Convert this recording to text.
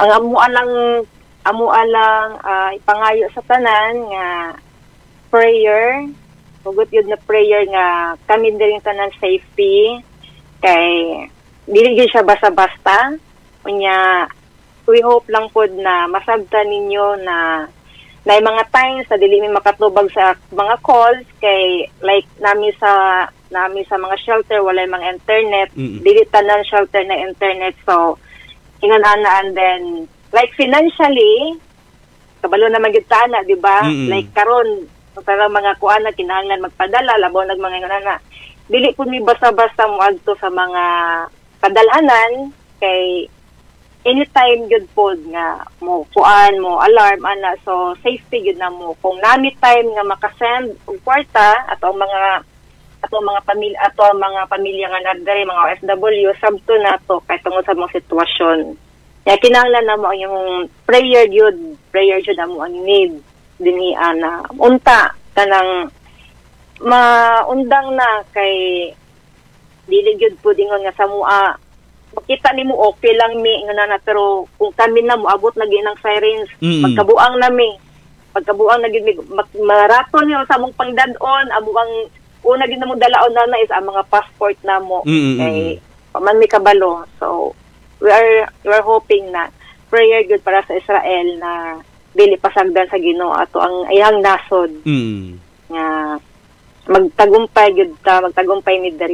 Ang amo lang ipangayo sa tanan nga prayer, hugot yun na prayer nga kami diri tanan safety kay dili gyud siya basta-basta. Unya we hope lang pod na masabtan ninyo na na mga times sa dili mi makatubag sa mga calls kay like nami sa mga shelter, walay mga internet. Dili tanan shelter na internet, so ingon ana. And then like financially, kabalo naman gyud ta na, di ba? Like karon para mga kuan na kinahanglan magpadala, labaw nag mga ingon ana, dili pud mi basta-basta moadto sa mga padalhanan kay anytime gyud pod nga mo kuan, mo alarm ana. So safety gyud na mo kung nami time nga makasend og kwarta ato ang mga pamilya, ato ang mga pamilya nga nagdiri, mga OFW, sabto nato kay tungod sa mga sitwasyon ya, kinahanglan na mo ang yung prayer gyud, prayer gyud amo ang need dinhi ana. Unta kanang maundang na kay dili gyud pud ingon nga sa mua makita nimo okay lang mi nga na, pero kung kami na moabot na gyud ng sirens, magkabuang nami, pagkabuang na gyud mi, maraton niyo sa among pangdad-on. Amo ang una gyud namo dalaon na is ang mga passport namo kay paman mi kabalo. So we are hoping na prayer gyud para sa Israel na dili pasagdan sa Ginoo ato ang iyang nasod nga magtagumpay gyud ta, magtagumpay mi diri.